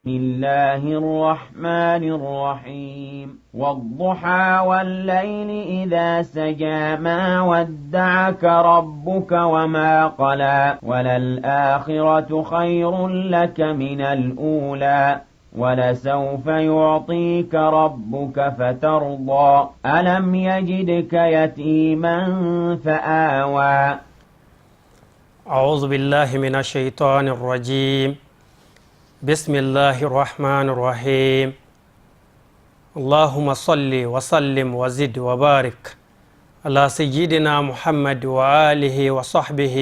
الله الرحمن الرحيم. والضحى والليل إذا سجى، ما ودعك ربك وما قلى، وللآخرة خير لك من الأولى، ولسوف يعطيك ربك فترضى. ألم يجدك يتيما فآوى. أعوذ بالله من الشيطان الرجيم. بسم الله الرحمن الرحيم. اللهم صل وسلم وزد وبارك على سيدنا محمد وآله وصحبه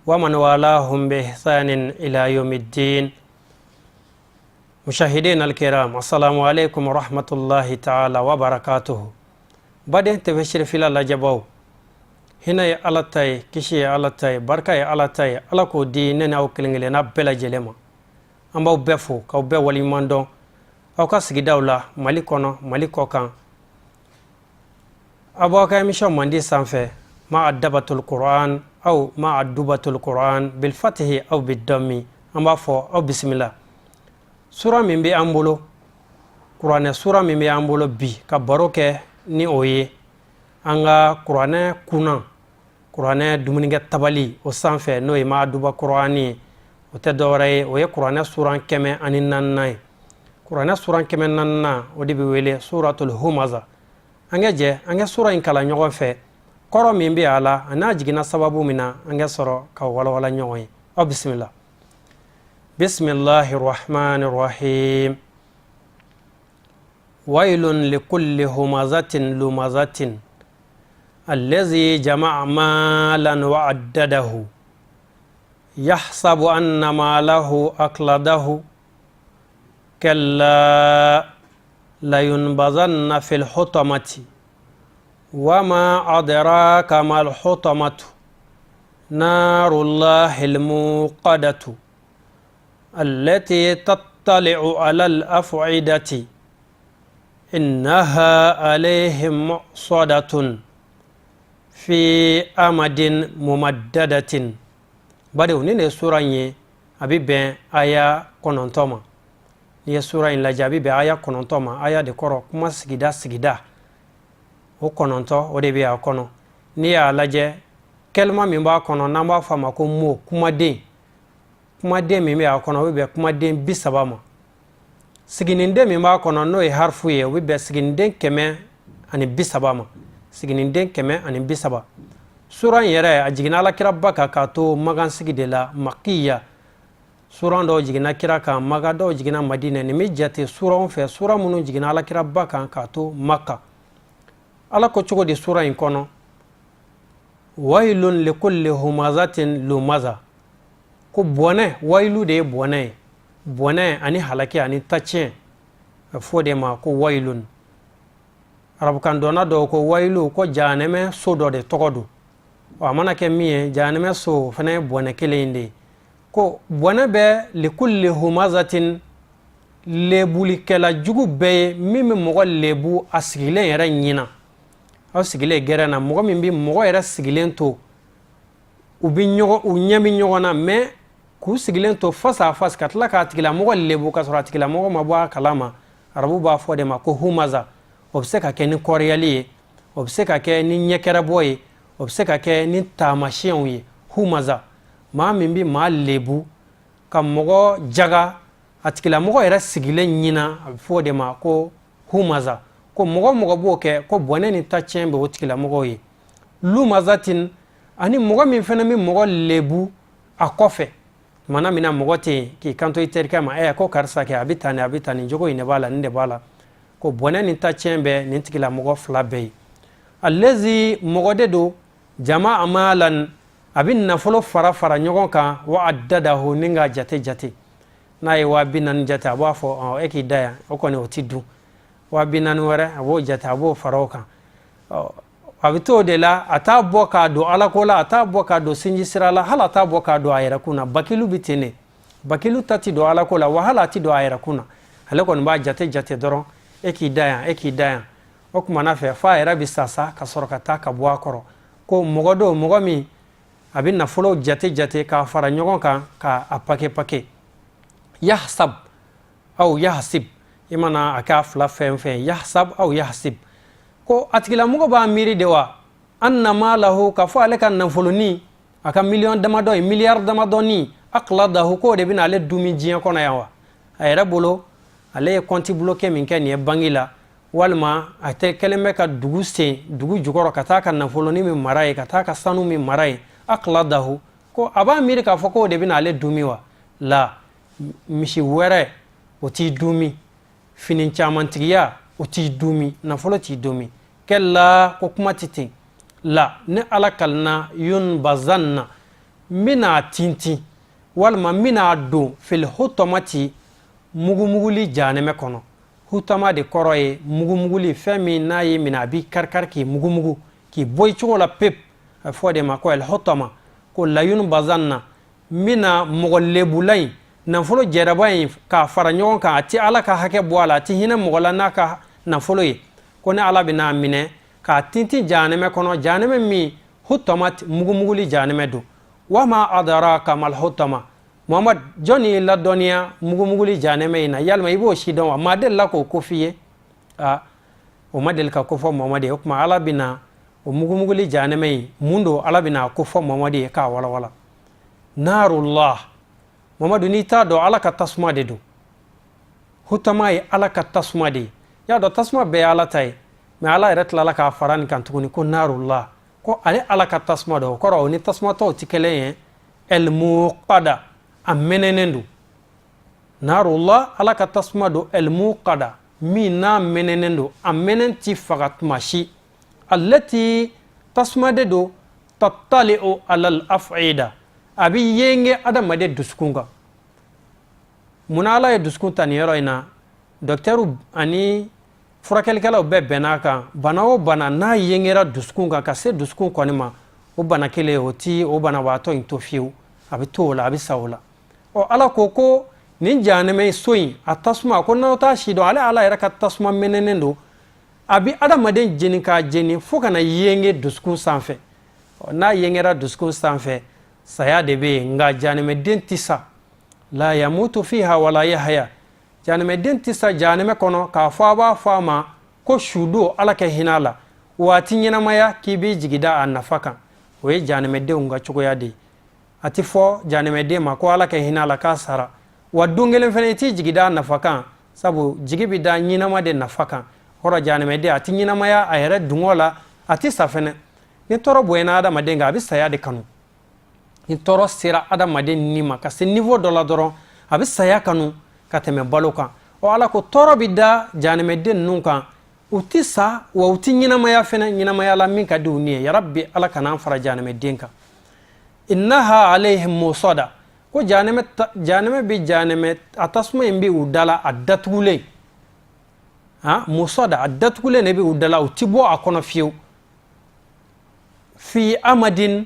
ومن والاهم بإحسان إلى يوم الدين. مشاهدينا الكرام، السلام عليكم ورحمة الله تعالى وبركاته. Baden tɛfɛsiri fila lajɛbaw, hinɛ ye Ala ta ye, kisi ye Ala ta ye, barika ye Ala ta ye. Ala k'o di ne n'aw kelen kelenna bɛɛ lajɛlen ma. An b'aw bɛɛ fo k'aw bɛɛ waleɲuman dɔn aw ka sigidaw la, Mali kɔnɔ, Mali kɔ kan. Aw b'aw ka émission mandi sanfɛ, ma adabatul Quran aw ma adubatul Quran bilfatihi aw bidɔmi. An b'a fɔ aw bisimila. Sura min bɛ an bolo, kuranɛ sura min bɛ an bolo bi ka baro kɛ ni o ye, an ka kuranɛ kunna, kuranɛ dumunikɛ tabali o sanfɛ, n'o ye maaduba kurani ye, o tɛ dɔwɛrɛ ye, o ye kuranɛ suran 104nan ye. Kuranɛ suran 104nan, o de bɛ wele Suratul Humaza. An ka jɛ an ka sura in kalan ɲɔgɔn fɛ. Kɔrɔ min bɛ a la, a n'a jiginna sababu min na, an ka sɔrɔ ka walawala ɲɔgɔn ye. Aw bisimila. Bisimilahi rahmani rahim. Wailun likulli humazatin lumazatin allazi jama'a malan wa addadahu yahsabu anna malahu akladahu kalla layunbazanna fil hutamati wama adraka mal hutamatu narullahi almuqadatu التي تطلع على الأفعدة إنها عليهم مؤصدة في أمد ممددة. Badenw, nin de ye sura in ye. A bɛ bɛn aya 9 ma. N'i ye sura in lajɛ, a bɛ bɛn aya 9 ma. Aya de kɔrɔ kuma sigida sigida, o 9, o de bɛ a kɔnɔ. N'i y'a lajɛ, kɛlima min b'a kɔnɔ, n'an b'a fɔ a ma ko mot, kumaden, kumaden min bɛ a kɔnɔ, o bɛ bɛn kumaden 30 ma. Siginiden min b'a kɔnɔ, n'o ye harifu ye, o bɛ bɛn siginiden 130 ma, siginiden 130. Suran yɛrɛ, a jiginna Alakiraba kan k'a to Makansigi de la, makiya. Suran dɔw jiginna kira kan Maka, dɔw jiginna Madinɛ. Nin bɛ jate suranw fɛ, sura minnu jiginna Alakiraba kan k'a to Maka. Ala ko cogo di sura in kɔnɔ? Wailun likulli humazatin lumaza. Ko bɔnɛ, wayilu de ye bɔnɛ ye, bɔnɛ ani halaki ani tacɛn, a fɔ de ma ko wayilun. Arabukan dɔnna dɔw ko wayilu ko jahanɛmɛ so dɔ de tɔgɔ don. A mana kɛ min ye, jahanɛmɛ so fana ye bɔnɛ kelen in de ye. Ko bɔnɛ bɛ likulli humazatin, lebulikɛla jugu bɛɛ ye, min bɛ mɔgɔ lebu a sigilen yɛrɛ ɲina. Aw sigilen gɛrɛn na, mɔgɔ min bɛ mɔgɔ yɛrɛ sigilen to, u bɛ ɲɔgɔn, u ɲɛ bɛ ɲɔgɔn na, mais k'u sigilen to face à face, ka tila k'a tigilamɔgɔ lebu ka sɔrɔ a tigilamɔgɔ ma bɔ a kalama, arabu b'a fɔ de ma ko humaza. O bɛ se ka kɛ ni kɔrɔyali ye, o bɛ se ka kɛ ni ɲɛkɛrɛbɔ ye, o bɛ se ka kɛ ni taamasiyɛnw ye. Humaza, maa min bɛ maa lebu ka mɔgɔ jaga a tigilamɔgɔ yɛrɛ sigilen ɲina, a bɛ fɔ o de ma ko humaza. Ko mɔgɔ mɔgɔ b'o kɛ, ko bɔnɛ ni tacɛn bɛ o tigilamɔgɔw ye. Lumazatin, ani mɔgɔ min fana bɛ mɔgɔ lebu a kɔfɛ, tumana min na mɔgɔ tɛ yen, k'i kanto i terikɛ ma: ɛ, ko karisa kɛ, a bɛ tan, a bɛ tan, nin jogo in de b'a la, nin de b'a la. Ko bɔnɛ ni tacɛn bɛ nin tigilamɔgɔ fila bɛɛ ye. Allazi, mɔgɔ de don, jama'a malan, a bɛ nafolo fara fara ɲɔgɔn kan, wa addadahu, ni ka jate jate. N'a ye 40 000 jate, a b'a fɔ: e k'i da yan, o kɔni o ti dun. 40 000 wɛrɛ, a b'o jate, a b'o fara o kan. A bɛ t'o de la, a t'a bɔ k'a don Alako la, a t'a bɔ k'a don sinji sira la, hali a t'a bɔ k'a don a yɛrɛ kun na. Bakilu bɛ ten de. Bakilu ta ti don Alako la, wa hali a ti don a yɛrɛ kun na. Ale kɔni b'a jate jate dɔrɔn: e k'i da yan, e k'i da yan. O kumana fɛ, f'a yɛrɛ bɛ sa sa ka sɔrɔ ka taa ka bɔ a kɔrɔ. Ko mɔgɔ don, mɔgɔ min a bɛ nafolo jate jate k'a fara ɲɔgɔn kan, k'a pake pake. Yahsab, Aw yahsib, i mana a k'a fila fɛn fɛn, yahsab aw yahsib, ko a tigilamɔgɔ b'a miiri de wa, anna malahu, k'a fɔ ale ka nafoloni, a ka miliyɔn damadɔ ye, miliyari damadɔni, akhladahu, k'o de bɛna ale dumi diɲɛ kɔnɔ yan wa? A yɛrɛ bolo, ale ye compte bloqué min kɛ nin ye banki la, walima a tɛ kɛlen bɛ ka dugu sen dugu jukɔrɔ ka taa ka nafoloni min mara ye, ka taa ka sanu min mara ye, akhladahu, ko a b'a miiri k'a fɔ k'o de bɛna ale dumi wa? La, misi wɛrɛ o t'i dumi, fini camantigiya o t'i dumi, nafolo t'i dumi. Kalla, ko kuma tɛ ten. La, ne Ala kalina, yunbazanna, n bɛna tintin walima n bɛna don, fil hutamati, mugumuguli janɛmɛ kɔnɔ. Hutama de kɔrɔ ye mugumuguli, fɛn min n'a y'i minɛ, a b'i karikari k'i mugumugu k'i bɔ i cogo la pep, a fɔ de ma ko el hutama. Ko layunbazanna, n bɛna mɔgɔ lebula in, nafolo jɛrɛba in k'a fara ɲɔgɔn kan, a tɛ Ala ka hakɛ bɔ a la, a tɛ hinɛ mɔgɔ la n'a ka nafolo ye, ko ne Ala bɛna a minɛ k'a tintin janɛmɛ kɔnɔ, janɛmɛ min hutama, mugumuguli janɛmɛ don. Wama adaraka mal hutama. Muhamad, jɔn y'i ladɔnniya mugumuguli janɛmɛ in na? Yalima i b'o si dɔn wa? Maa delila k'o ko f'i ye? A o ma deli ka ko fɔ Muhamad ye. O tuma Ala bɛna o mugumuguli janɛmɛ in mun don, Ala bɛna a ko fɔ Muhamad ye k'a walawala. Narullah, Mamadu, n'i t'a dɔn, Ala ka tasuma de don. Hutama ye Ala ka tasuma de ye. Y'a dɔn tasuma bɛɛ ye Ala ta ye, mais Ala yɛrɛ tilala k'a fara nin kan tuguni ko narullah, ko ale Ala ka tasuma don. O kɔrɔ, o ni tasuma tɔw tɛ kelen ye. Elmuqada, a mɛnɛnen don. Narullah, Ala ka tasuma don, elmuqada, min n'a mɛnɛnen don, a mɛnɛn ti faga tuma si. Allati, tasuma de don, tattali'u alal af'ida, a bɛ yenge adamaden dusukun kan. Munna Ala ye dusukun ta nin yɔrɔ in na? Dɔkitɛriw ani furakɛlikɛlaw bɛɛ bɛnn'a kan, bana o bana n'a yengera dusukun kan ka se dusukun kɔni ma, o bana kelen o ti o banabaatɔ in to fiyewu, a bɛ to o la, a bɛ sa o la. Ɔ, Ala ko ko nin jahanɛmɛ so in, a tasuma, ko n'aw t'a si dɔn, ale Ala yɛrɛ ka tasuma mɛnɛnen don, a bɛ adamaden jeni k'a jeni fo ka na yenge dusukun sanfɛ. N'a yengera dusukun sanfɛ, saya de bɛ yen, nka jahanɛmɛden tɛ sa. La yamutu fiha wala yahya, jahanɛmɛden tɛ sa jahanɛmɛ kɔnɔ k'a fɔ a b'a fɔ a ma ko sudo, Ala kɛ hinɛ a la, waati ɲɛnamaya k'i b'i jigi da a nafa kan. O ye jahanɛmɛdenw ka cogoya de ye. A tɛ fɔ jahanɛmɛden ma ko Ala kɛ hinɛ a la k'a sara wa, don kelen fana i t'i jigi da a nafa kan, sabu jigi bɛ da ɲɛnama de nafa kan. Kɔrɔ, jahanɛmɛden a tɛ ɲɛnamaya a yɛrɛ dungɔ la, a tɛ sa fɛnɛ. Ni tɔɔrɔ bonyana adamaden kan, a bɛ saya de kanu. Ni tɔɔrɔ sera adamaden ni ma ka se niveau dɔ la dɔrɔn, a bɛ saya kanu ka tɛmɛ balo kan. Ɔ, Ala ko tɔɔrɔ bɛ da jahanɛmɛden ninnu kan, u tɛ sa wa u tɛ ɲɛnamaya fɛnɛ ɲɛnamaya la min ka di u ni ye. Yarabi, Ala kana an fara jahanɛmɛden kan. Innaha alayhim musada, ko jahanɛmɛ, jahanɛmɛ bɛ, jahanɛmɛ a tasuma in bɛ u da la, a datugulen, ha, musada, a datugulen de bɛ u da la, u ti bɔ a kɔnɔ fiyewu. Fi amadin,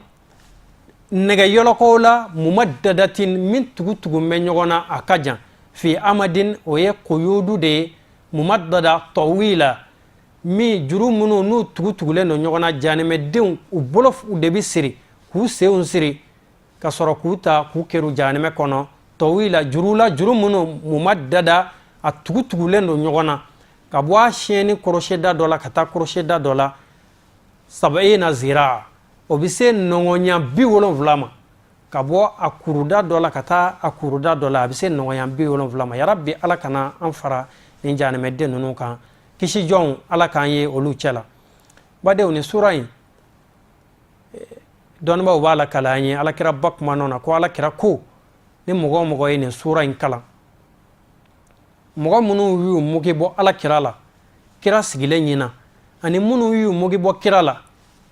nɛgɛ yɔlɔkɔw la, mumaddadatin, min tugutugu bɛ ɲɔgɔn na, a ka jan. Fi amadin, o ye koyodu de ye, mumaddada tawila, min juru minnu n'u tugutugulen don ɲɔgɔn na. Jahanɛmɛdenw, u bolo de bɛ siri, k'u senw siri ka sɔrɔ k'u ta k'u keru jahanɛmɛ kɔnɔ. Tawila, juru la, juru minnu mumaddada, a tugutugulen don ɲɔgɔn na, ka bɔ a siyɛnni koroseda dɔ la ka taa koroseda dɔ la, sab'ina zira, o bɛ se nɔngɔnya 70 ma. Ka bɔ a kuruda dɔ la ka taa a kuruda dɔ la, a bɛ se nɔngɔnya 70 ma. Yarabi, Ala kana an fara nin jahanɛmɛden ninnu kan. Kisi jɔnw, Ala k'an ye olu cɛ la. Badenw, nin sura in, dɔnnibaaw b'a la kalan an ye Alakira ba kuma nɔ na, ko Alakira ko ni mɔgɔ o mɔgɔ ye nin sura in kalan, mɔgɔ minnu y'u mugi bɔ Alakira la kira sigilen ɲɛna, ani minnu y'u mugi bɔ kira la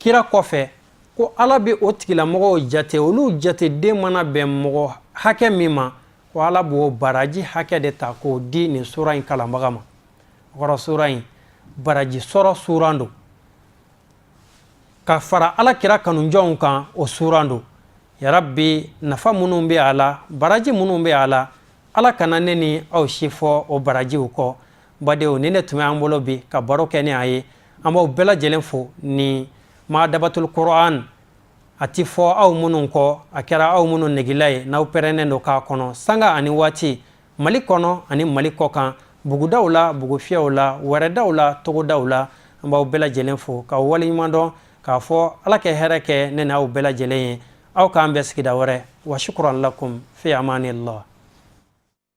kira kɔfɛ, ko Ala bɛ o tigilamɔgɔw jate, olu jateden mana bɛn mɔgɔ hakɛ min ma, ko Ala b'o baraji hakɛ de ta k'o di nin sura in kalanbaga ma. O kɔrɔ, sura in baraji sɔrɔ suran don, ka fara Ala kira kanujɔnw kan, o suran don. Yarabi, nafa minnu bɛ a la, baraji minnu bɛ a la, Ala kana ne ni aw si fɔ o barajiw kɔ. Badenw, ni ne tun bɛ an bolo bi ka baro kɛ ni a ye, an b'aw bɛɛ lajɛlen fo. Ni madabatul Qur'an, a ti fɔ aw minnu kɔ, a kɛra aw minnu negela ye, n'aw pɛrɛnnen don k'a kɔnɔ sanga ani waati. Mali kɔnɔ ani Mali kɔkan, bugudaw la, bugufiyɛw la, wɛrɛdaw la, togodaw la, an b'aw bɛɛ lajɛlen fo k'aw waleɲuman dɔn, k'a fɔ Ala kɛ hɛrɛ kɛ ne n'aw bɛɛ lajɛlen ye. Aw k'an bɛn sigida wɛrɛ. Wa shukran lakum fi amanillah.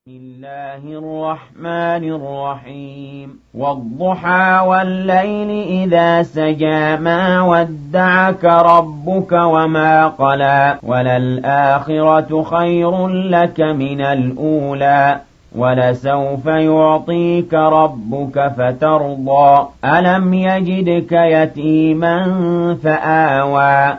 بسم الله الرحمن الرحيم. والضحى والليل إذا سجى، ما ودعك ربك وما قلى، وللآخرة خير لك من الأولى، ولسوف يعطيك ربك فترضى. ألم يجدك يتيما فآوى.